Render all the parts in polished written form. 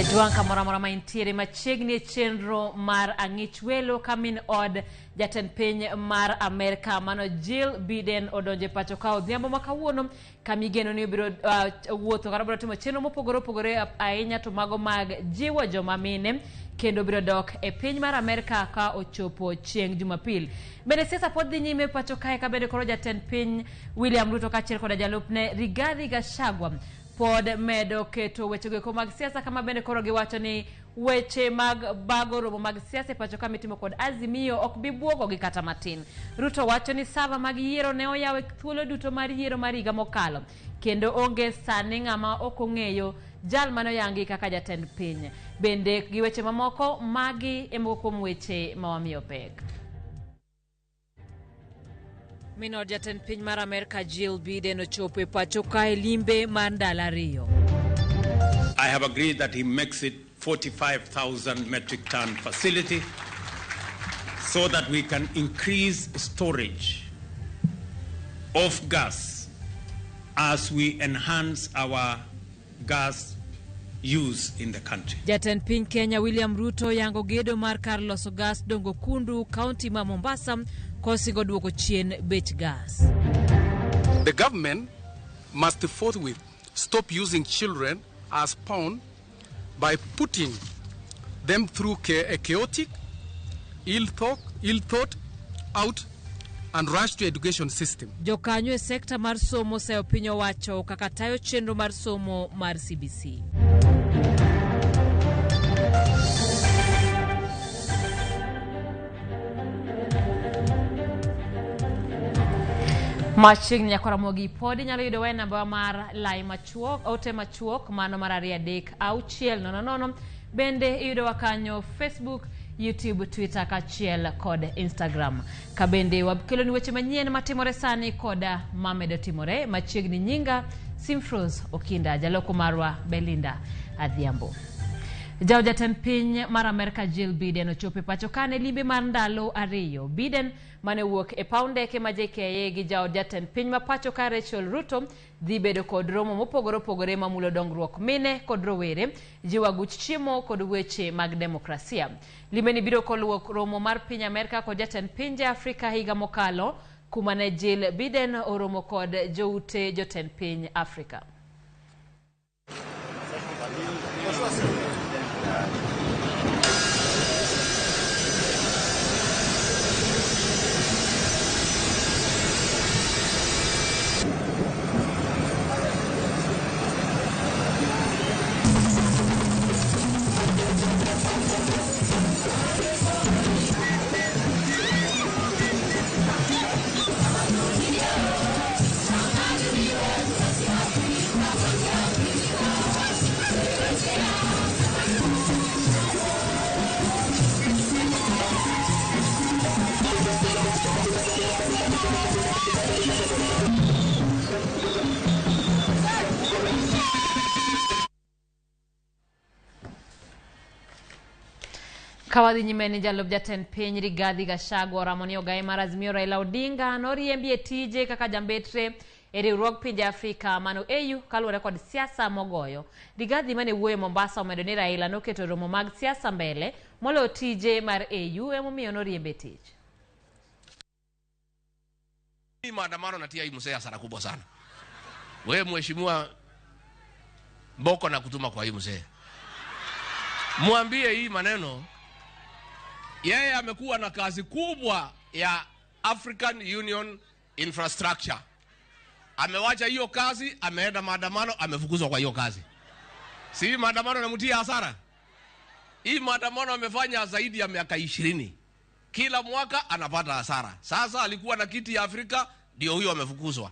Jajwang' kamoro amora ma intiere machiegni e chenro mar ang'ich welo ka min od jatend piny mar Amerka mano Jill Biden odonjo e pacho ka odhiambo ma kawuono kama igeno ni obiro wuotho kata obiro timo chenro mopogore opogore ahinya to mago mag jiwo joma mine kendo obiro dok e piny mar Amerka ka ochopo chieng' Jumapil. Bende siasa pod dhi nyime pacho kae ka bende koro jatend piny William Ruto kaachiel koda jalupne Rigathi Gachagua pod medo keto wechego eko mag siasa kama bende koro giwacho ni weche mag bago romo mag siasa e pacho ka mitimo kod Azimio ok bi buogogi kata matin. Ruto wacho ni sava mag yiero ne oyaw e thuolo duto mar yiero mar higa mokalo kendo onge sani ng'ama ok ong'eyo jal mane oyangi kaka jatend piny. Bende gi weche mamoko, magi e moko kuom weche ma wamiyo pek. Min od jatend piny mar Amerka Jill Biden ochopo e pacho ka e limbe mar ndalo ariyo. I have agreed that he makes it 45,000 metric ton facility so that we can increase storage of gas as we enhance our gas use in the country. Jatend piny Kenya William Ruto yango gedo mar kar loso gas Dongo Kundu, kaunti ma Mombasa, kosingo duoko chien bech gas. The government must forthwith stop using children as pawn by putting them through a chaotic, ill thought out and rushed education system. Jokanyo e sekta mar somo oseyo piny owacho kaka tayo chenro mar somo mar CBC. Machiegni nyaka Ramogi pod inyalo yudowa e namba mar lai machuok, ote machuok mano mar 23600. Bende iyudowa kanyo Facebook, YouTube, Twitter kaachiel kod Instagram. Ka bende wakeloni weche manyien matimore sani koda mamedo timore machiegni. Nyinga Simfros Okinda, jaloko marwa Belinda Adhiambo. Jaod jatend piny mar Amerka Jill Biden ochopo e pacho ka ne limbe mar ndalo 2. Biden mane owuok e paw ndeke ma JKIA gi jaod jatend piny ma pacho ka Rachel Ruto dhi bedo kod romo mopogore opogore mamulo dongruok mine kod rowere, jiwo aguch chiemo kod weche mag demokrasia. Limbe ni biro koluwo romo mar piny Amerka kod jatend pinje Afrika higa mokalo kuma ne Jill Biden oromo kod joute jotend piny Afrika. Ka wadhi nyime ni jalup jatend piny Rigathi Gachagua oramo ni ogaye mar Azimio Raila Odinga noriembi e tije kaka jambetre e riwruog pinje Afrika mano AU kaluwore kod siasa mogoyo. Rigathi mane wuoyo Mombasa omedo ni Raila noketo romo mag siasa mbele moloyo tije mar AU emomiyo noriembe e tich. Hii maandamano natia hii mzee hasara kubwa sana. Wewe mheshimiwa Mboko na kutuma kwa hii mzee, mwambie hii maneno. Yeye amekuwa na kazi kubwa ya African Union Infrastructure, amewacha hiyo kazi, ameenda maandamano, amefukuzwa kwa hiyo kazi. Si hii maandamano namtia hasara? Hii maandamano amefanya zaidi ya miaka 20, kila mwaka anapata hasara. Sasa alikuwa na kiti ya Afrika, ndio huyo amefukuzwa.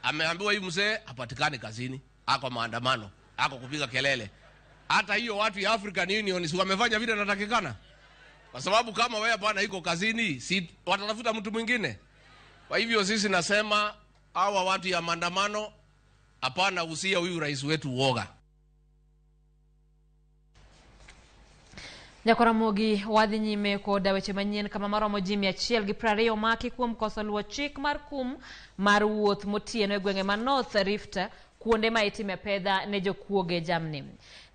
Ameambiwa hii mzee hapatikani kazini, ako maandamano, ako kupiga kelele. Hata hiyo watu ya African Union si wamefanya vile natakikana? Kwa sababu kama wewe bwana iko kazini, si watatafuta mtu mwingine? Kwa hivyo sisi nasema hawa watu ya maandamano, hapana usia huyu rais wetu uoga. Nyakoramogi wadhi nyime koda weche manyien kama maromo ji 120 omaki kuom koso luwo chik mar kum mar wuoth motieno e gwenge ma North Rift. kuonde ma itime apedha ne jokuoge jamni.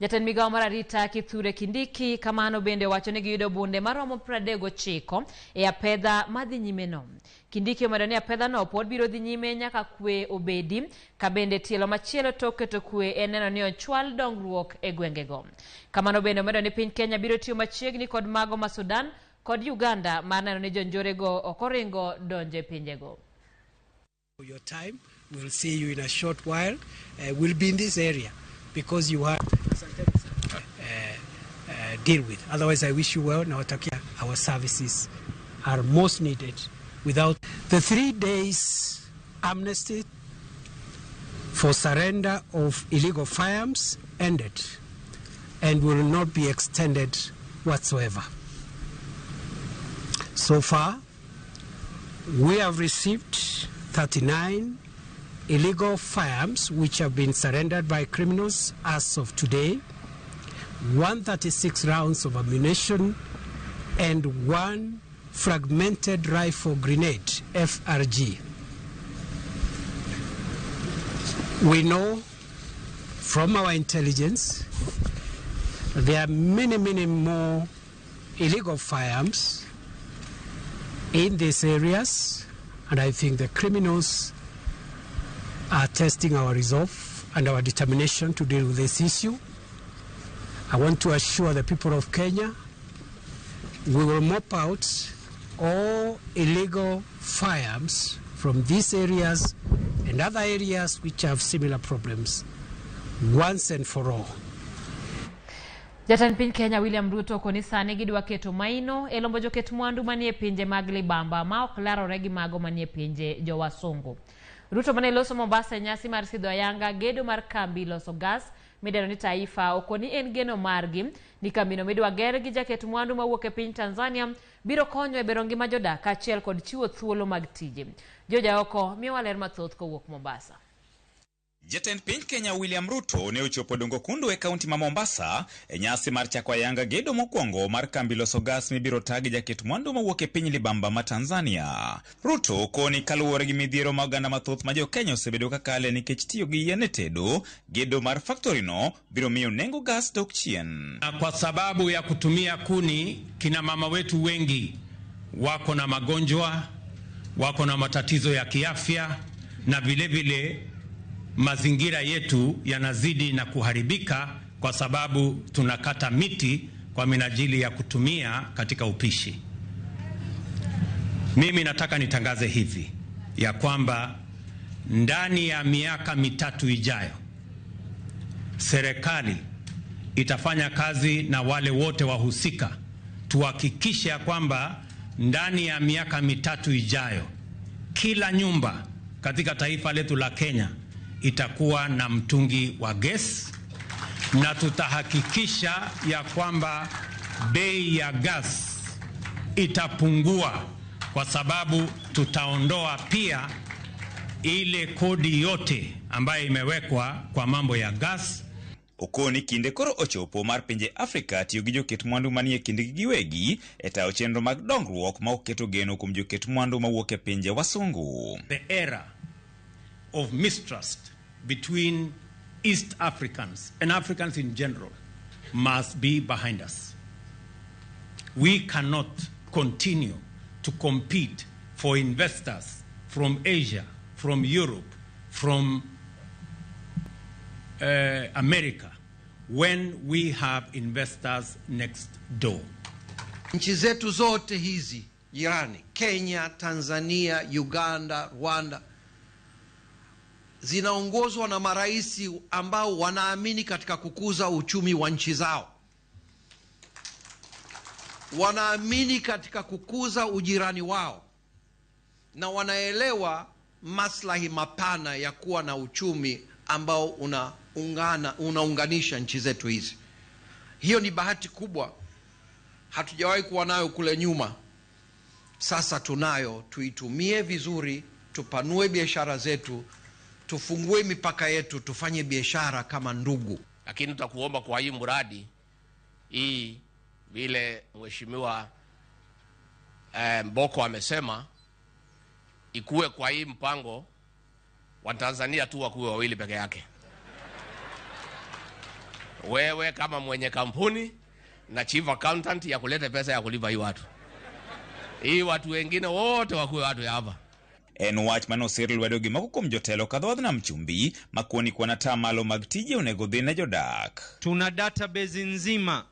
Jatend migawo mar arita Kithure Kindiki kamano bende owacho ni giyudo bunde maromo 39 e apedha madhi nyime no. Kindiki omedo ni apedha no pod biro dhi nyime nyaka kwe obedi, ka bende tielo machielo tok keto kwe en neno ni ochwal dongruok e gwengego. Kamano bende omedo ni piny Kenya biro tiyo machiegni kod mago ma Sudan kod Uganda mar neno ni jonjorego ok oringo donjo e pinjego. Your time, we'll see you in a short while. We'll be in this area because you have deal with. Otherwise, I wish you well. Nawatakia, our services are most needed. Without the 3 days amnesty for surrender of illegal firearms ended and will not be extended whatsoever. So far, we have received 39 illegal firearms which have been surrendered by criminals as of today, 136 rounds of ammunition, and 1 fragmented rifle grenade, FRG. We know from our intelligence there are many, many more illegal firearms in these areas, and I think the criminals are testing our resolve and our determination to deal with this issue. I want to assure the people of Kenya we will mop out all illegal firearms from these areas and other areas which have similar problems once and for all. Jatend piny Kenya William Ruto koni sani gidwa keto maino e lombo joket mwandu manie pinje mag libamba ma ok larore gi mago manie pinje jowasungu. Ruto mane loso Mombasa e nyasi mar sidho ayanga gedo mar kambi loso gas midendo ni Taifa okoni en geno margi ni kambino midwa ger gi jaket mwandu mawuok e piny Tanzania biro konyo e bero ngima jodak kaachiel kod chiwo thuolo mag tije. Joja oko miyowa ler mathoth kowuok Mombasa. Jatend piny Kenya William Ruto ne ochopo Dongo Kundu e kaunti ma Mombasa e nyasi mar chako ayanga gedo mokwongo mar kambi loso gas mibiro tagi jaket mwandu mawuok e piny libamba ma Tanzania. Ruto koni kaluwore gi midhiero ma oganda mathoth ma jo Kenya osebedo ka kale nikech tiyo gi yien e tedo, gedo mar factory no biro miyo nengo gas dok chien. Kwa sababu ya kutumia kuni, kina mama wetu wengi wako na magonjwa, wako na matatizo ya kiafya, na vile vile mazingira yetu yanazidi na kuharibika kwa sababu tunakata miti kwa minajili ya kutumia katika upishi. Mimi nataka nitangaze hivi ya kwamba ndani ya miaka 3 ijayo serikali itafanya kazi na wale wote wahusika tuhakikishe ya kwamba ndani ya miaka 3 ijayo kila nyumba katika taifa letu la Kenya itakuwa na mtungi wa gas, na tutahakikisha ya kwamba bei ya gas itapungua kwa sababu tutaondoa pia ile kodi yote ambayo imewekwa kwa mambo ya gas. Okoni kinde koro ochopo mar pinje Afrika tiyo gi joket mwandu manie kindgi giwegi e tayo chenro mag dongruok ma ok keto geno kuom joket mwandu mawuok e pinje wasungu. The era of mistrust between East Africans and Africans in general must be behind us. We cannot continue to compete for investors from Asia, from Europe, from America, when we have investors next door. Nchi zetu zote hizi jirani, Kenya, Tanzania, Uganda, Rwanda, zinaongozwa na maraisi ambao wanaamini katika kukuza uchumi wa nchi zao. Wanaamini katika kukuza ujirani wao na wanaelewa maslahi mapana ya kuwa na uchumi ambao unaunganisha nchi zetu hizi. Hiyo ni bahati kubwa, hatujawahi kuwa nayo kule nyuma. Sasa tunayo, tuitumie vizuri, tupanue biashara zetu, tufungue mipaka yetu, tufanye biashara kama ndugu. Lakini tutakuomba kwa hii mradi hii, vile Mheshimiwa Mboko amesema, ikuwe kwa hii mpango wa Tanzania tu wakuwe wawili peke yake. Wewe kama mwenye kampuni na chief accountant ya kuleta pesa ya kulipa hii watu. Hii watu wengine wote wakuwe watu ya hapa. En wach mane osir lwedo gi moko kuom jotelo ka dho wadh nam chumbi makoni kwan atamalo mag tije onego dhi ne jodak. Tuna database nzima,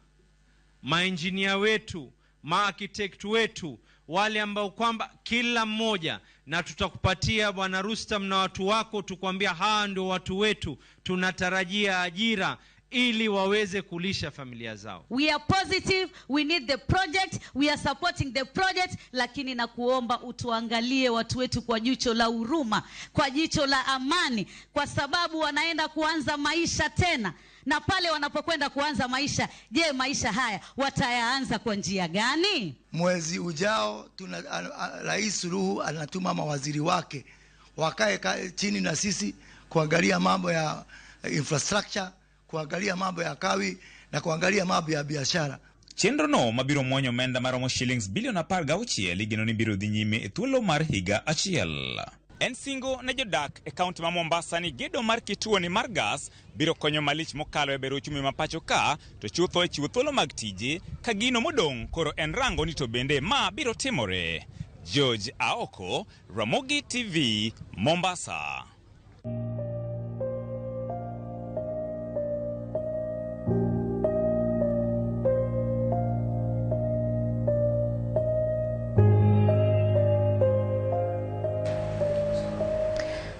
maenjinia wetu, maarchitect wetu, wale ambao kwamba kila mmoja, na tutakupatia Bwana Rustam na watu wako, tukwambia hawa ndio watu wetu, tunatarajia ajira ili waweze kulisha familia zao. We are positive, we need the project, we are supporting the project, lakini na kuomba utuangalie watu wetu kwa jicho la huruma, kwa jicho la amani, kwa sababu wanaenda kuanza maisha tena. Na pale wanapokwenda kuanza maisha, je, maisha haya watayaanza kwa njia gani? Mwezi ujao Rais Suluhu anatuma mawaziri wake wakae chini na sisi kuangalia mambo ya infrastructure, kuangalia mambo ya kawi na kuangalia mambo ya biashara. Chenro no mabiro muonyo omenda maromo shillings bilion 16 igeno ni biro dhi nyime e thuolo mar higa achiel. En singo ne jodak e kaunti ma Mombasa ni gedo mar kituo ni mar gas biro konyo malich mokalo e bero uchumi ma pacho ka, to chutho e chiwo thuolo mag tije ka gino modong' koro en rango ni to bende ma biro timore. George Aoko, Ramogi TV, Mombasa.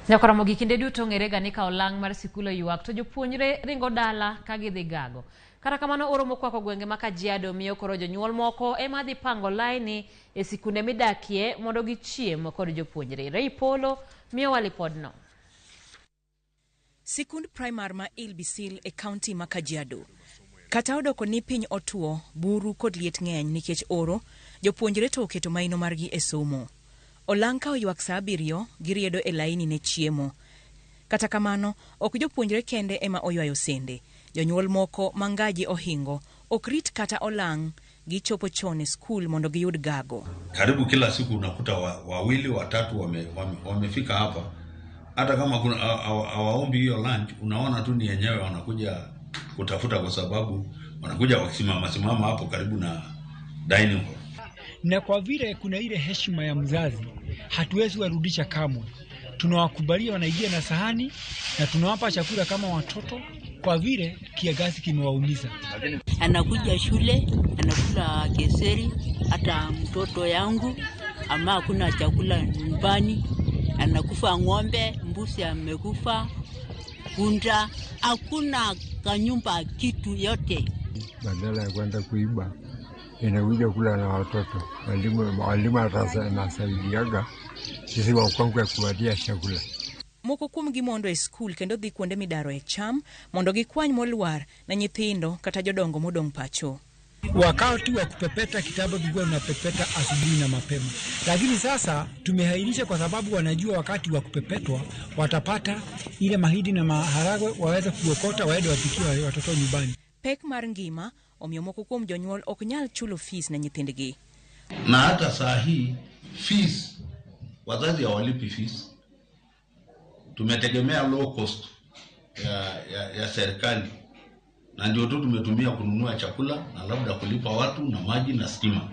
Nyaka Ramogi kinde duto ong'ere ga ni ka olang' mar sikul oywak to jopuonjre ringo dala ka gidhi gago. Kata kamano oro mokwako gwenge ma Kajiado miyo koro jonyuol moko ema dhi pango laini e sikunde midakie mondo gichiem kod jopuonjre. Ray Polo miyowa lipodno. Sikund primar ma Ilbisil e kaunti ma Kajiado. Kata odoko ni piny otuo, buru kod liet ng'eny nikech oro, jopuonjre to oketo maino margi e somo. Olang' ka oywak saa 7, giriedo e laini ne chiemo. Kata kamano, ok jopuonjre kende ema oywayo sende. Jonyuol moko ma ngaji ohingo ok rit kata olang', gichopo chon e skul mondo giyud gago. Karibu kila siku unakuta wawili watatu wamefika hapa. Hata kama kuna hawaombi hiyo lunch, unaona tu ni yenyewe wanakuja kutafuta, kwa sababu wanakuja wakisimama simama hapo karibu na dining hall. Na kwa vile kuna ile heshima ya mzazi, hatuwezi warudisha kamwe. Tunawakubalia wanaingia na sahani na tunawapa chakula kama watoto, kwa vile kiangazi kimewaumiza. Anakuja shule, anakula keseri, hata mtoto yangu ama hakuna chakula nyumbani, anakufa ng'ombe, mbuzi amekufa, punda, hakuna kanyumba kitu yote. Badala ya kwenda kuiba, inakuja kula na watoto. Mwalimu anasaidiaga sisi wakongwe kuwatia chakula. Moko kuomgi mondo e skul kendo dhi kuonde midaro e cham mondo gikwany molwar na nyithindo kata jodongo modong' pacho. Wakati wa kupepeta kitabu tulikuwa tunapepeta asubuhi na mapema, lakini sasa tumehairisha kwa sababu wanajua wakati wa kupepetwa watapata ile mahindi na maharagwe waweze kuokota waende wapikie watoto nyumbani. Pek mar ngima omiyo moko kuom jonyuol ok nyal chulo fees na nyithindgi. Na hata saa hii fees wazazi hawalipi fees. Tumetegemea low cost ya serikali, na ndio tu tumetumia kununua chakula na labda kulipa watu na maji na stima.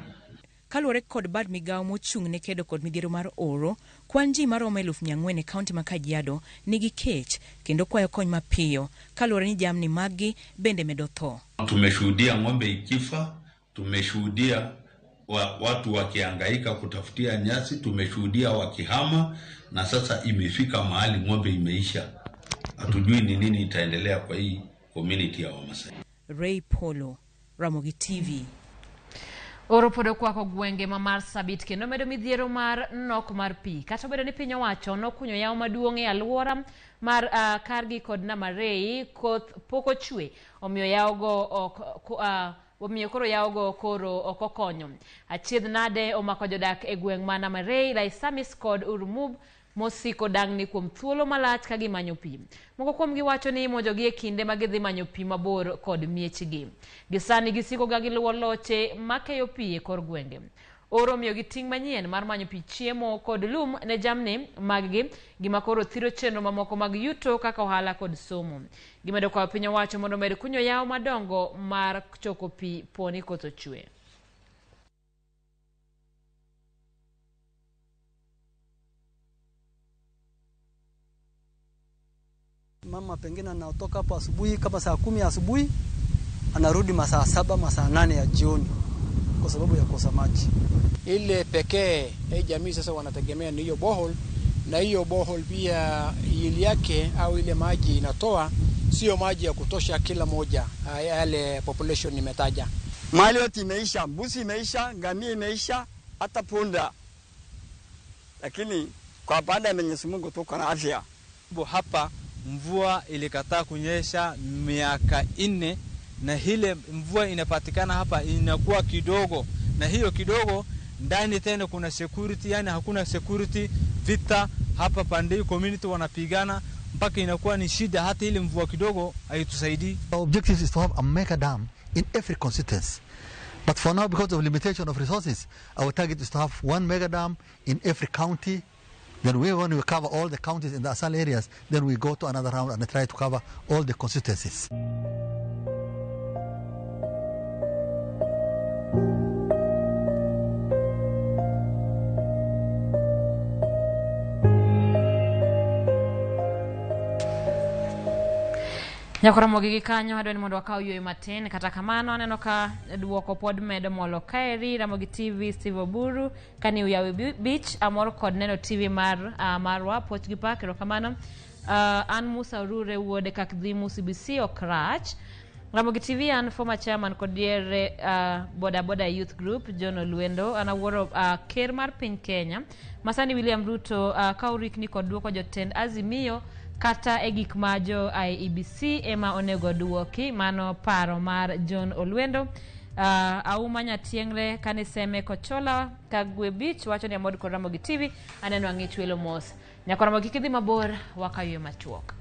Kaluwore kod bad migawo mochung' ne kedo kod midhiero mar oro, kwan ji maromo 4,000 e kaunti ma Kajiado nigi kech kendo kwayo kony mapiyo kaluwore ni jamni maggi bende medo tho. Tumeshuhudia ng'ombe ikifa, tumeshuhudia watu wakihangaika kutafutia nyasi, tumeshuhudia wakihama, na sasa imefika mahali ng'ombe imeisha. Hatujui ni nini itaendelea kwa hii community ya Wamasai. Ray Polo, Ramogi TV. Oro pod okwako gwenge ma Marsabit kendo medo midhiero mar nok mar pi. Kata obedo ni piny owacho nokunyo yawo maduong' e alwora mar Kargi kod Namarei, koth pok ochwe, omiyo yawogo ok omiyo koro yawogo koro ok okonyo. Achiedh nade omako jodak e gweng' ma Namarei, Laisamis kod Urumub mosiko dang'ni kuom thuolo malach ka gimanyo pi. Moko kuomgi wacho ni imonjogi e kinde ma gidhi manyo pi mabor kod miechgi. Gisani gisiko ga giluwo loche makeyo pi e kor gwenge. Oro miyogi ting' manyien mar manyo pi, chiemo kod lum ne jamni maggi, gima koro thiro chenro mamoko mag yuto kaka ohala kod somo. Gimedo kwayo piny owacho mondo omed kunyo yawo madongo mar choko pi poni koth ochwe. Mama pengine anatoka hapo asubuhi kama saa 10 asubuhi, anarudi masaa 7 masaa 8 ya jioni kwa sababu ya kosa maji. Ile pekee jamii sasa wanategemea ni hiyo borehole, na hiyo borehole pia ili yake au ile maji inatoa sio maji ya kutosha kila moja yale population nimetaja. Mali yote imeisha, mbuzi imeisha, ngamia imeisha, hata punda. Lakini kwa baada ya Mwenyezi Mungu tuko na afya. Hapa mvua ilikataa kunyesha miaka 4, na ile mvua inapatikana hapa inakuwa kidogo, na hiyo kidogo ndani tena kuna security, yani hakuna security, vita hapa pande community wanapigana mpaka inakuwa ni shida, hata ile mvua kidogo haitusaidii. Our objective is to have a mega dam in every constituency. But for now, because of limitation of resources, our target is to have 1 mega dam in every county. Then when we cover all the counties in the ASAL areas, then we go to another round and try to cover all the constituencies. Nyakoromogi gi kanyo adwa ni mondo wakaw yueyo matin, kata kamano aneno ka duoko pod medo molo kaeri. Ramogi TV Steve Oburu kani Uyawi Beach amor kod neno TV mar marwa poch gi pak, erokamano. An Musa Orure wuod Kakdhimu CBC okrach. Ramogi TV an former chairman kod diere Boda Boda Youth Group John Olwendo. An awuoro ker mar piny Kenya masani William Ruto ka orikni kod duoko jotend Azimio kata e gik ma jo IEBC ema onego duoki. Mano paro mar John Olwendo. Auma Nyatieng're kaniseme Kochola Kagwe Beach wacho ni amod kod Ramogi TV aneno ang'ich welo mos. Nyakoromogi kik idhi mabor, wakaywe machuok.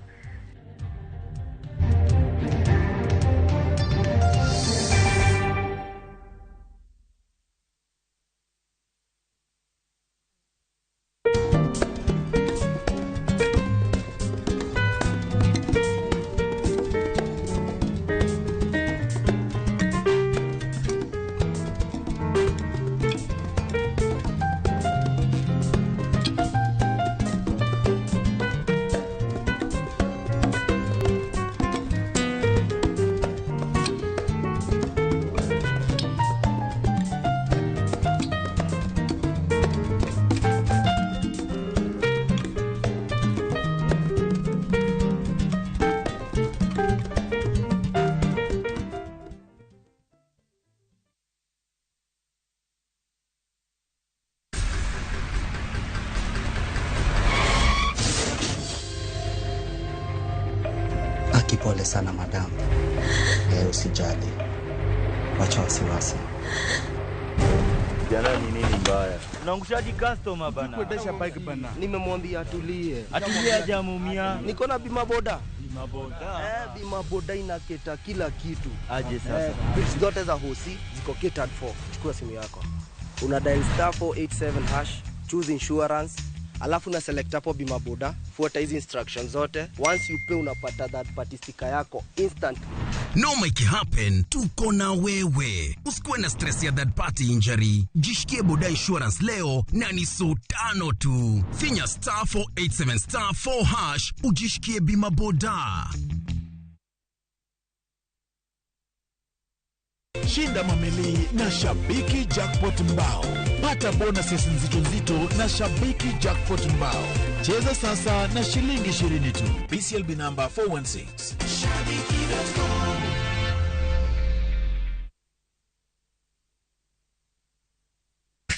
Pole sana madam. Usijali. Wacha wasiwasi. Jana ni nini mbaya? Unaangushaji customer bana. Kuendesha bike bana. Nimemwambia atulie. Atulie hajamuumia. Niko na bima boda. Bima boda. Bima boda inaketa kila kitu. Aje sasa. Bills zote za hosi ziko catered for. Chukua simu yako. Una dial *487#, choose insurance. Alafu na select hapo bima boda, fuata hizi instructions zote. Once you pay unapata that party sticker yako instantly. No make it happen, tuko na wewe. Usikuwe na stress ya third party injury. Jishikie boda insurance leo na ni so 5 tu. Finya *487*4# ujishikie bima boda. Shinda mameli na Shabiki Jackpot Mbao. Pata bonuses nzito nzito na Shabiki Jackpot Mbao. Cheza sasa na shilingi 20 tu. BCLB number 416. Shabiki.com.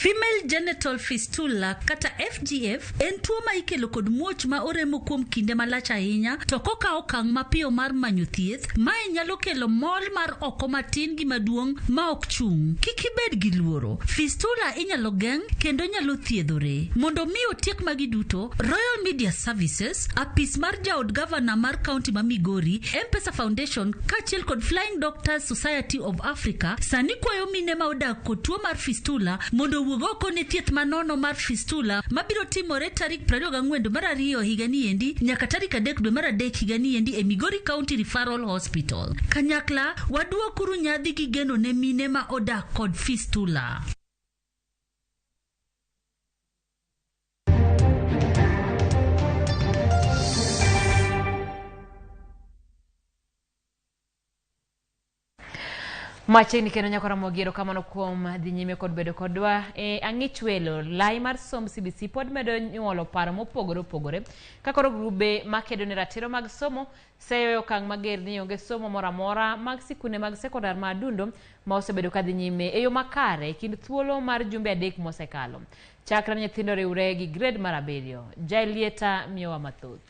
Female genital fistula kata FGF en tuo ma ikelo kod muoch ma oremo kuom kinde malach ahinya to kokawo okang' mapiyo mar manyo thieth, mae nyalo kelo mol mar oko matin gi maduong' ma ok chung'. Kik ibed gi luoro. Fistula inyalo geng' kendo nyalo thiedhore. Mondo mi otiek magi duto, Royal Media Services, apis mar jaod gavana mar kaunti ma Migori, M-Pesa Foundation kaachiel kod Flying Doctors Society of Africa sani kwayo mine ma odak kod tuo mar fistula mondo Wuog oko ne thieth manono mar fistula mabiro timore tarik 24 dwe mar ariyo higani endi nyaka tarik 3 dwe mar adek higani endi e Migori County Referral Hospital. Kanyakla waduokuru nyadhi gi geno ne mine ma odak kod fistula. Machiegni kendo nyaka Ramogi, erokamano kuom dhi nyime kod bedo kodwa e ang'ich welo. Lai mar somb CBC pod medo nyuolo paro mopogore opogore ka koro grube makedo ne ratiro mag somo seyo e okang' mager ni onge somo moro amora mag sikunde mag sekondar ma Adundo ma osebedo ka dhi nyime e yo makare e kind thuolo mar jumbe 3 mosekalo chakre nyithindo riwre gi grade mar 7. Jaelieta miyowa mathoth.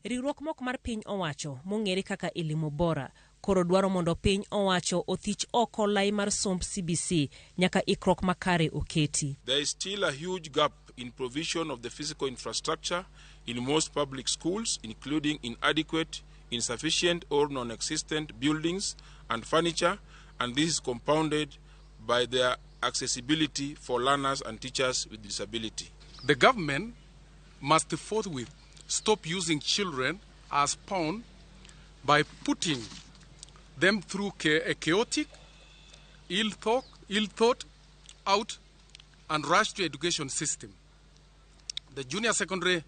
Riwruok mok mar piny owacho mong'ere kaka Elimu Bora koro dwaro mondo piny owacho othich oko lai mar somb CBC nyaka ikruok makare oketi. There is still a huge gap in provision of the physical infrastructure in most public schools, including inadequate, insufficient or non-existent buildings and furniture, and this is compounded by their accessibility for learners and teachers with disability. The government must forthwith stop using children as pawn by putting them through a chaotic, ill thought out and rushed education system. The junior secondary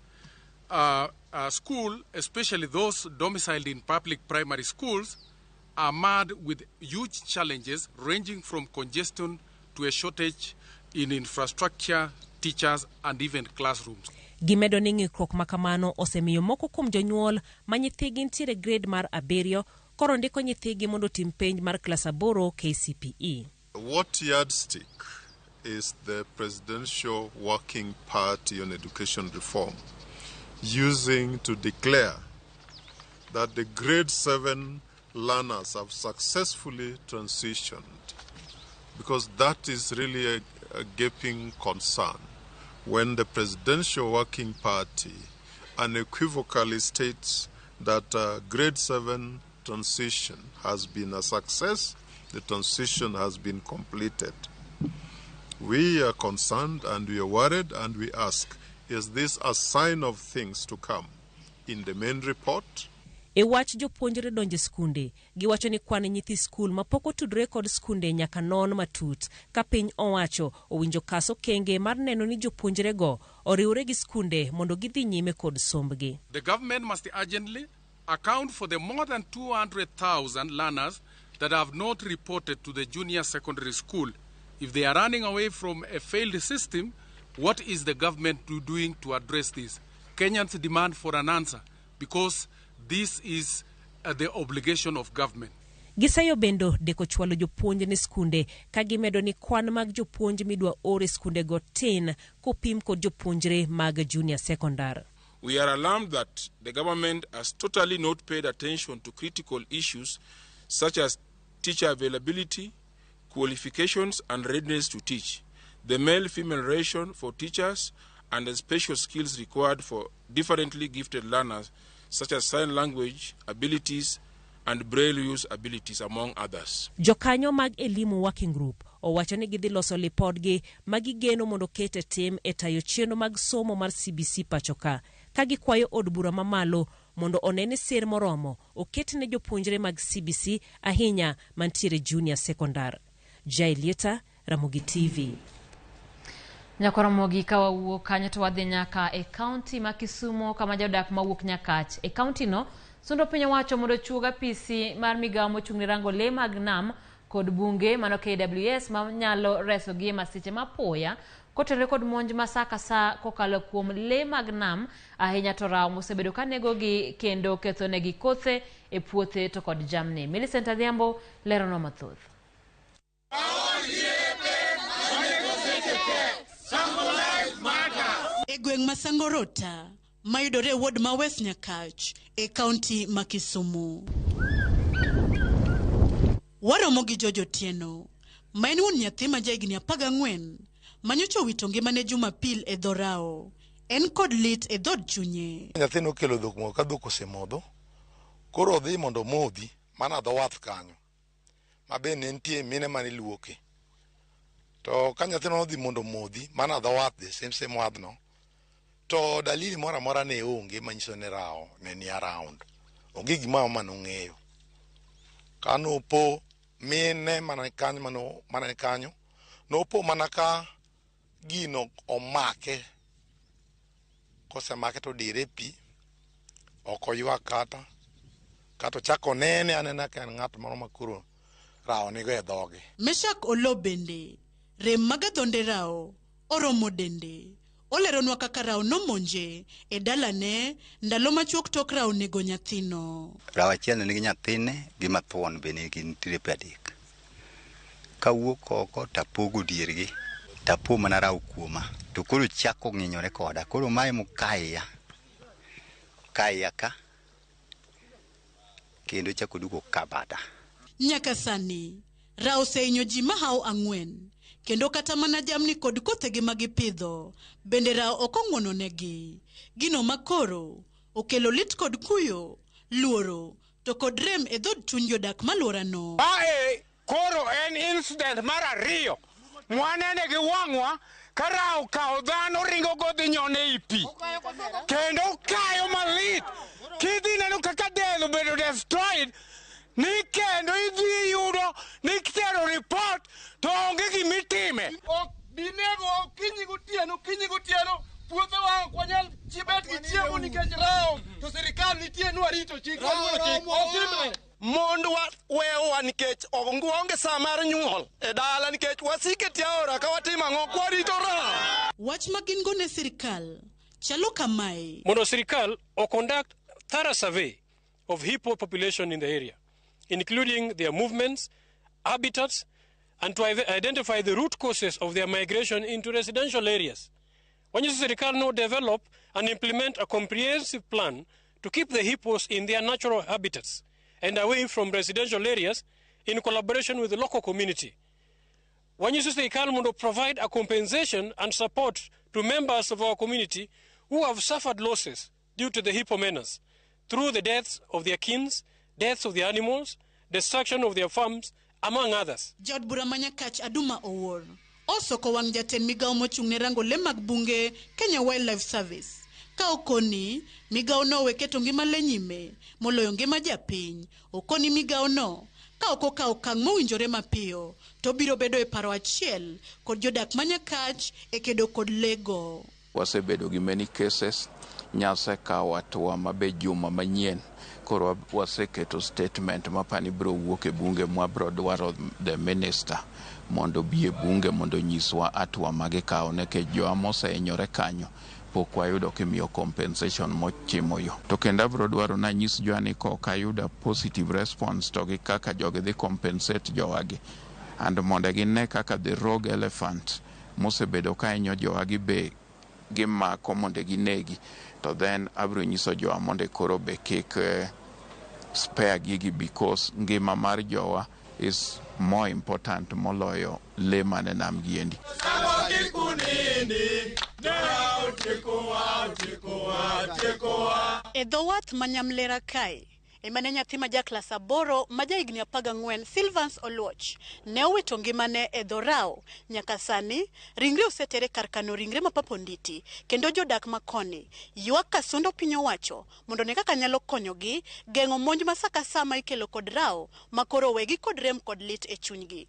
school, especially those domiciled in public primary schools, are marred with huge challenges ranging from congestion to a shortage in infrastructure, teachers, and even classrooms. Gimedo ni ng'ikruok ma kamano osemiyo moko kuom jonyuol ma nyithigi nitiere grade mar 7 koro ndiko nyithigi mondo otim penj mar klas 8 KCPE. What yardstick is the Presidential Working Party on Education Reform using to declare that the grade 7 learners have successfully transitioned? Because that is really a gaping concern when the Presidential Working Party unequivocally states that grade 7 transition has been a success, the transition has been completed. We are concerned and we are worried and we ask, is this a sign of things to come in the main report? E wach jopuonjre donjo e skunde, giwacho ni kwan nyithi skul mapok otudore kod skunde nyaka non matut ka piny owacho owinjo kas okenge mar neno ni jopuonjrego oriwre gi skunde mondo gidhi nyime kod sombgi. The government must urgently account for the more than 200,000 learners that have not reported to the junior secondary school. If they are running away from a failed system, what is the government doing to address this? Kenyans demand for an answer because this is the obligation of government. Giseyo bendo deko chwalo jopuonj ne skunde ka gimedo ni kwan mag jopuonj midwa or e skundego tin kopim kod jopuonjre mag junior secondary. We are alarmed that the government has totally not paid attention to critical issues such as teacher availability, qualifications and readiness to teach, the male-female ratio for teachers, and the special skills required for differently gifted learners such as sign language abilities and braille use abilities, among others. Jokanyo mag Elimu Working Group owacho ni gidhi loso lipodgi ma gigeno mondo oket e tim e tayo chenro mag somo mar CBC pacho ka, ka gikwayo od bura mamalo mondo one ni sir moromo oket ne jopuonjre mag CBC ahinya mantiere junior secondary. Jaelieta, Ramogi TV. Nyakoromogi ka wawuok kanyo to wadhi nyaka e kaunti ma Kisumu kama jodak mawuok Nyakach e kaunti no sundo piny owacho mondo ochuog apisi mar migawo mochung' ne rango lee mag nam kod bunge mano KWS manyalo resogi e masiche mapoya kotenore kod monj ma sa ka sa kokalo kuom lee mag nam ahinya to rawo mosebedo ka negogi kendo kethonegi kothe e puothe to kod jamni. Millicent Adhiambo leronwa mathoth. E gweng' ma Sangorota mayudore e ward ma West Nyakach e kaunti ma Kisumu. Waromo gi George Otieno ma en wuon nyathi ma jahigni 14 manyocha owito ngimane Jumapil e dho rao. En kod lit e dhood chunye. Nyathi nokelo dhok moko ka dhok osemodho, koro odhi mondo omodhi mana dho wath kanyo ma be ne nitie mine mane luoke. To ka nyathino nodhi mondo omodhi, mana dho wath, the same same wadhno, to dalili moro amora ne onge manyiso ni rawo ne ni around. Onge gimoro amora manong'eyo. Kanopo mine mana kanyo mano mana kanyo, nopo mana ka gino omake. Kosemake to odire e pi, ok oywak kata, kata ochak onene anena ka en ng'at moro ma koro rawo nigo e dhoge. Meshak Oloo bende, rem mag adhonde rawo oromo dende. Oleronwa kaka rawo nomonje e dalane ndalo machuok tok rawo nego nyathino. Rawo achiel ne nigi nyathine gi mathuon be ne gintiere pe adek. Kawuok oko tapogo diergi, tapo mana rawo kuoma. To koro chako ng'inyore koda. Koro mae mokaya. Kaya ka. Kendo chako duogo ka bada. Nyaka sani, rawo osehinyo ji mahawo 4, kendo kata mana jamni kod kothegi ma gipidho, bende rawo ok ong'wononegi. Gino makoro okelo lit kod kuyo, luoro, to kod rem e dhood chuny jodak malworano. Mae koro en incident mar 2 mwanene gi wang'wa ka rawo kawo dhano ringo godhi nyone ei pi. Kendo kayo malit. Kidhi neno kaka del obedo destroyed, ni kendo idhi yudo ni kitero report to onge gimitime. Ok dinego okinyi gotieno, okinyi gotieno, puothewa ok wanyal bet gi chiemo nikech rawo, to sirikal nitie ni warito chik, waluoro chik, ok timre. Mondwa weyowa nikech waonge sa mar nyuol e dala nikech wasike tie aora ka watimo ang'o kwarito rawo. Wach ma gin go ne sirikal chalo kamae. Mondo sirikal o conduct thorough survey of hippo population in the area, including their movements, habitats, and to identify the root causes of their migration into residential areas. Wanyiso sirikal no develop and implement a comprehensive plan to keep the hippos in their natural habitats and away from residential areas in collaboration with the local community. Wanyiso sirikal mondo provide a compensation and support to members of our community who have suffered losses due to the hippo menace through the deaths of their kins, deaths of the animals, destruction of their farms, among others. Jaod bura ma Nyakach Aduma Owuor osoko wang' jatend migawo mochung' ne rango le mag bunge Kenya Wildlife Service ka okoni migawo no owe keto ngima le nyime moloyo ngima japiny. Okoni migawo no ka ok okawo okang' mowinjore mapiyo to biro bedo e paro achiel kod jodak ma Nyakach e kedo kod lego. Wasebedo gi many cases, nyasekawo hatua mabe juma manyien koro waseketo statement mapani biro wuok e bunge mwabiro dwaro the minister mondo obi e bunge mondo onyiswa hatua magikawo nikech jowa mosehinyore kanyo pok wayudo kimiyo compensation mochimo yo. To kendo abiro dwaro nanyis jowa ni kok ayudo positive response to gi kaka jogi dhi compensate jowagi and mondo gine kaka the rogue elephant mosebedo ka hinyo jowagi be gimako mondo ginegi to then abiro nyiso jowa mondo koro be kik spare gigi because ngima mar jowa is more important moloyo le mane nam giendi. E dho wath ma Nyamlera kae, ema ne nyathi ma ja klas 8 ma jahigni 14 Silvans Oluoch ne owito ngimane e dho rawo. Nyaka sani ringre osetere kar kano ringre ma Papa Onditi kendo jodak ma koni ywak ka sundo piny owacho mondo ne kaka nyalo konyogi geng'o monj ma sa ka sa ma ikelo kod rawo ma koro wegi kod rem kod lit e chunygi.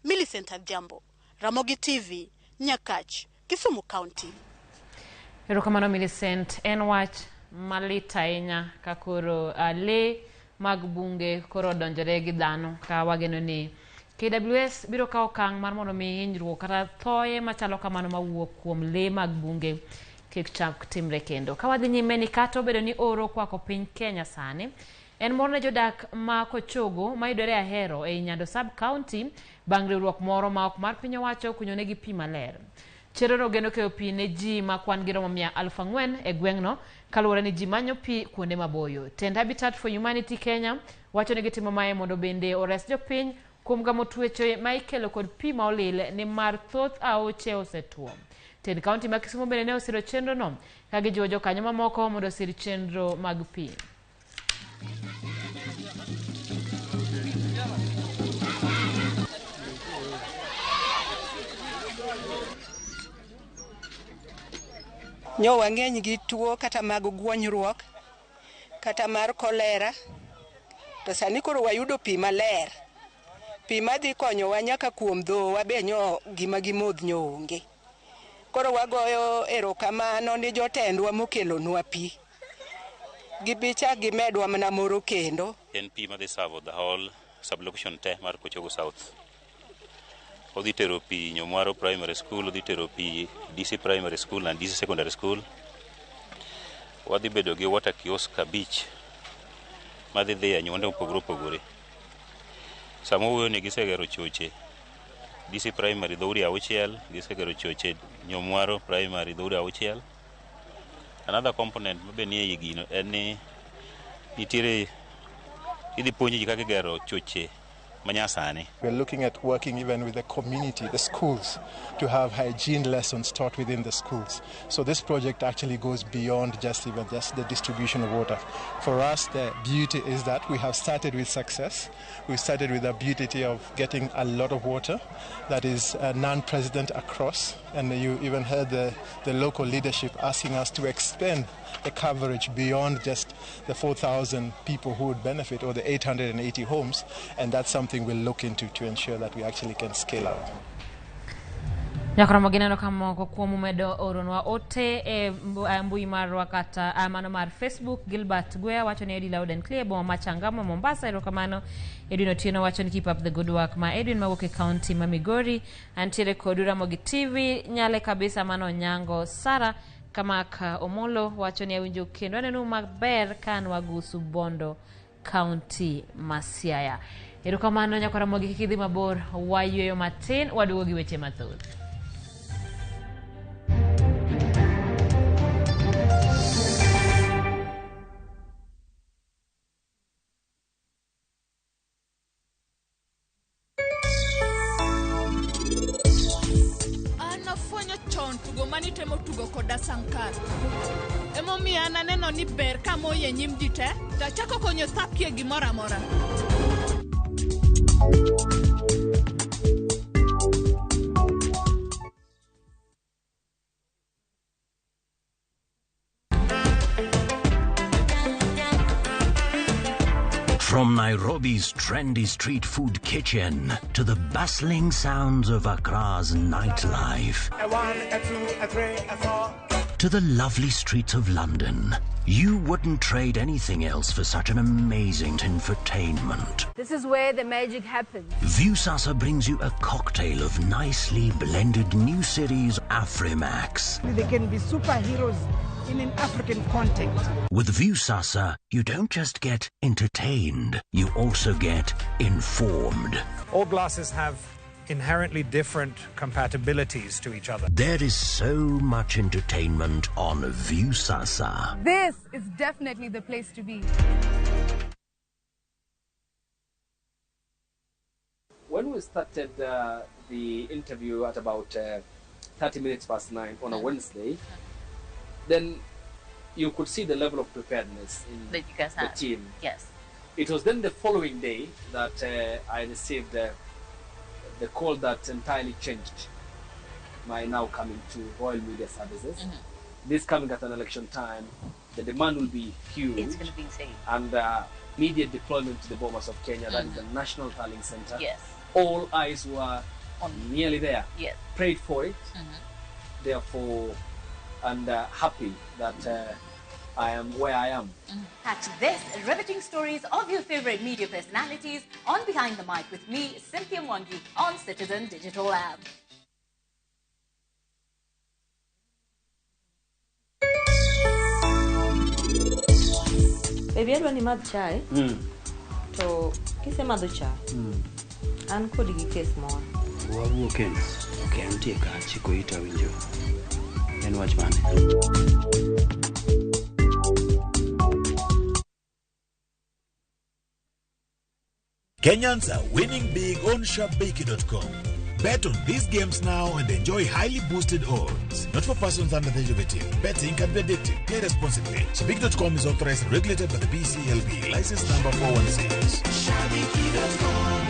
Millicent Adhiambo, Ramogi TV, Nyakach, Kisumu County. Erokamano Millicent, en wach malit ahinya ka koro le mag bunge koro odonjore gi dhano ka wageno ni KWS biro kawo okang' mar mondo mi hinyruok kata thoye machalo kamano mawuok kuom le mag bunge kik chak timre kendo. Ka wadhi nyime ni kata obedo ni oro okwako piny Kenya sani, en mor ne jodak ma Kochogo mayudore Ahero ei Nyando Sub County bang' riwruok moro ma ok mar piny owacho kunyo negi pi maler. Chenrono geno keyo pi ne ji ma kwan gi romo 4,000 e gweng'no kaluwore ni ji manyo pi kuonde maboyo. Tend Habitat for Humanity Kenya wacho ni gitimo mae mondo bende ores jopiny kuom gamo tuoche ma ikelo kod pi ma olil nimar thoth aoche osetuo. Tend kaunti ma Kisumu bende ne osiro chenrono ka gijiwo jokanyo mamoko mondo osir chenro mag pi. Nyo wang'eny gi tuo kata mag guonyruok, kata mar kolera, to sani koro wayudo pi maler. Pi madhi konyowa nyaka kuom dhowa be nyo gima gimodh nyo onge. Koro wagoyo erokamano ni jotendwa mokelonwa pi. Gibichak gimedwa mana moro kendo. En pi madhi serve the whole sublocation te mar Kochogo South. Odhi tero pi Nyomwaro Primary School, odhi tero pi DC Primary School and DC Secondary School. Wadhi bedo gi water kiosk abich madhi dhi e anyuonde mopogore opogore. Sama wuoyo ni gisegero choche DC Primary dhoudi auchiel, gisegero choche Nyomwaro Primary dhoudi auchiel. Another component mabe nie ei gino en ni nitiere idhi puonj ji kaka igero choche manyasani. We're looking at working even with the community, the schools, to have hygiene lessons taught within the schools. So this project actually goes beyond just even just the distribution of water. For us, the beauty is that we have started with success. We started with the beauty of getting a lot of water that is non-precedent across. And you even heard the local leadership asking us to expand the coverage beyond just the 4,000 people who would benefit or the 880 homes. And that's something we'll look into to ensure that we actually can scale out. Nyakoromo gineno ka moko kuom umedo oronwa ote e mbui marwa kata mano mar Facebook. Gilbert Gwea wacho ni Eddie loud and clear, boma ma Changamo, Mombasa. Erokamano. Edwin Otieno wacho ni keep up the good work. Ma Edwin mawuok e county ma Migori. Antiere kod Ramogi TV nyale kabisa mano Nyango Sara. Kamaka Omolo wacho ni awinjo kendo aneno maber ka an Wagusu Bondo, county ma Siaya. Erokamano Nyakoromogi, kik idhi mabor, wayueyo matin, waduogo gi weche mathoth. An afwenyo chon tugo manitemo tugo koda Sankara. Emomiyo an aneno ni ber ka amoyi e nyim ji te, to achako konyo Thapki e gimoro amora. From Nairobi's trendy street food kitchen to the bustling sounds of Accra's nightlife, A 1, a 2, a 3, a 4. to the lovely streets of London, you wouldn't trade anything else for such an amazing infotainment. This is where the magic happens. Viusasa brings you a cocktail of nicely blended new series Afrimax. They can be superheroes in an African context. With Viusasa, you don't just get entertained, you also get informed. All glasses have inherently different compatibilities to each other. There is so much entertainment on Viusasa. This is definitely the place to be. When we started the interview at about 9:30 on a Wednesday, then you could see the level of preparedness in that you guys the had. team. Yes. It was then the following day that I received the call that entirely changed my now coming to Royal Media Services. Mm-hmm. This coming at an election time, the demand will be huge. It's going to be insane. And media deployment to the Bomas of Kenya, that is the National Tallying Center. Yes. All eyes were nearly there. Yes. Prayed for it, therefore, and happy that I am where I am. Catch this riveting stories of your favorite media personalities on Behind the Mic with me, Cynthia Mwangi, on Citizen Digital App. Baby, adwa ni madh chai. To kisemadho chai, an kodi gi kes moro. Wawuo kendo. Ok, antie ka achiko ita winjo. En wach mane? Kenyans are winning big on Shabiki.com. Bet on these games now and enjoy highly boosted odds. Not for persons under the age of 18. Betting can be addictive. Play responsibly. Shabiki.com is authorized and regulated by the BCLB. License number 416. Shabiki.com.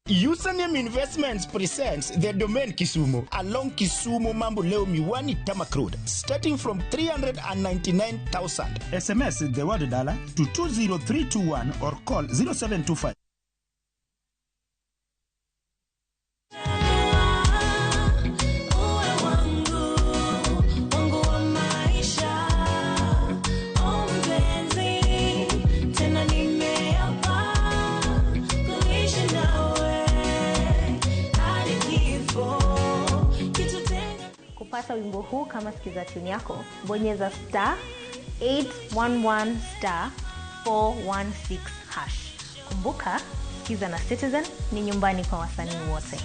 Username Investments presents The Domain Kisumu along Kisumu Mamboleo Miwani Tarmac Road, starting from 399,000. SMS the word dollar to 20321 or call 0725. Uwe wangu, wangu wa maisha, oh mpenzi, tena nimeapa kuishi nawe hadi kifo kitutenga. Kupata wimbo huu kama sikiza tune yako, bonyeza star 811 star 416 hash. Kumbuka, Sikiza na Citizen ni nyumbani kwa wasanii wote.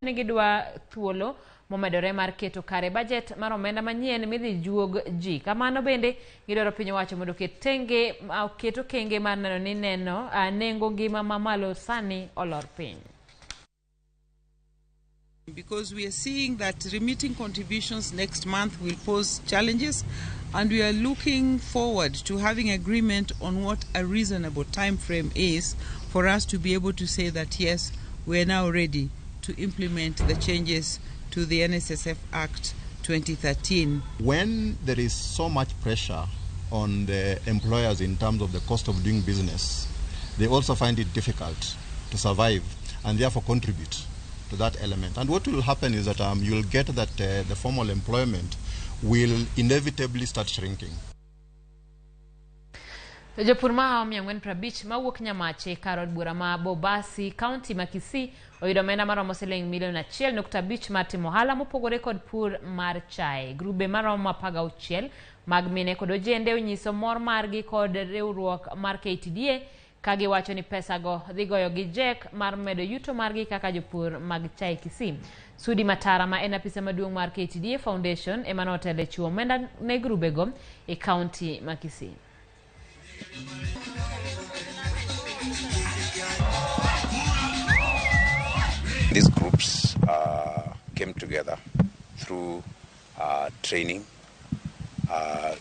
Ne gidwa thuolo momedore mar keto kare bajet mar omenda manyien midhi juog ji. Kamano bende gidwaro piny owacho mondo oket tenge oket okenge mar neno ni neno nengo ngima mamalo sani olor piny. Because we are seeing that remitting contributions next month will pose challenges, and we are looking forward to having agreement on what a reasonable time frame is for us to be able to say that yes, we are now ready to implement the changes to the NSSF Act 2013. When there is so much pressure on the employers in terms of the cost of doing business, they also find it difficult to survive and therefore contribute to that element. And what will happen is that you'll get that the formal employment will inevitably start shrinking. Jopur mahawo 450 mawuok Nyamache kar od bura ma Bobasi, kaunti ma Kisii oyudo omenda maromo siling milion 1.5 mar timo ohala mopogore kod pur mar chae. Grube maromo 16 mag mine kod ojende onyiso mor margi kod riwruok mar KTDA ka giwacho ni pesago dhi goyo gi jek mar medo yuto margi kaka jopur mag chae Kisii. Sudi Matara ma en apisa maduong' mar KTDA Foundation ema notelo e chiwo omenda ne grubego e kaunti ma Kisii. These groups came together through training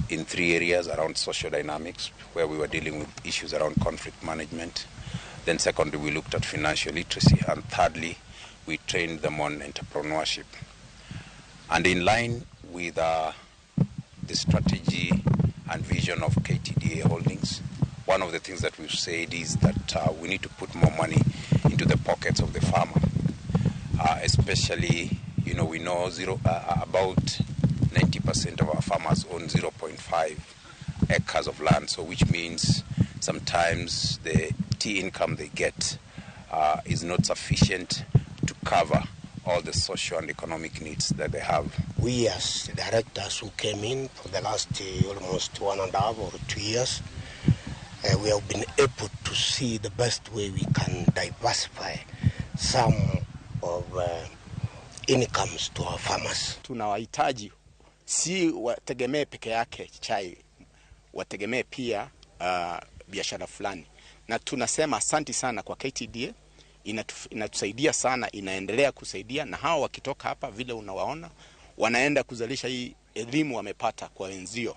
in three areas around social dynamics, where we were dealing with issues around conflict management. Then secondly, we looked at financial literacy. And thirdly, we trained them on entrepreneurship. And in line with the strategy and vision of KTDA Holdings, one of the things that we've said is that we need to put more money into the pockets of the farmer. Especially, you know, we know about 90% of our farmers own 0.5 acres of land, so which means sometimes the tea income they get is not sufficient to cover all the social and economic needs that they have. We as directors who came in for the last almost 1.5 or 2 years, we have been able to see the best way we can diversify some of incomes to our farmers. Tunawahitaji si wategemee peke yake chai, wategemee pia biashara fulani, na tunasema asanti sana kwa KTDA. Inatusaidia sana, inaendelea kusaidia, na hao wakitoka hapa vile unawaona wanaenda kuzalisha hii elimu wamepata kwa wenzio.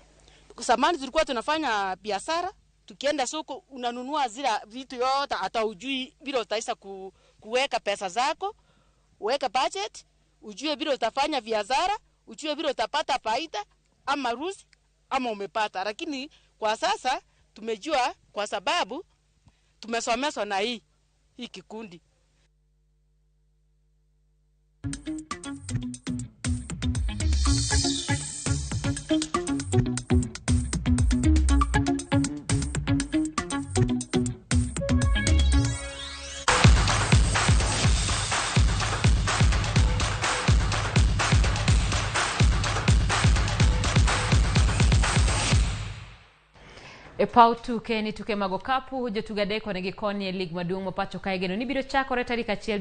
Zamani tulikuwa tunafanya biashara, tukienda soko unanunua zile vitu yote, hata ujui vile utaisa kuweka pesa zako, uweke budget, ujue vile utafanya biashara, ujue vile utapata faida ama ruzi ama umepata. Lakini kwa sasa tumejua, kwa sababu tumesomeshwa na hii kikundi. E paw tuke ni tuke mag okapu, jotugo adek onegi koni e lig maduong' ma pacho kae geno ni biro chakore tarik 1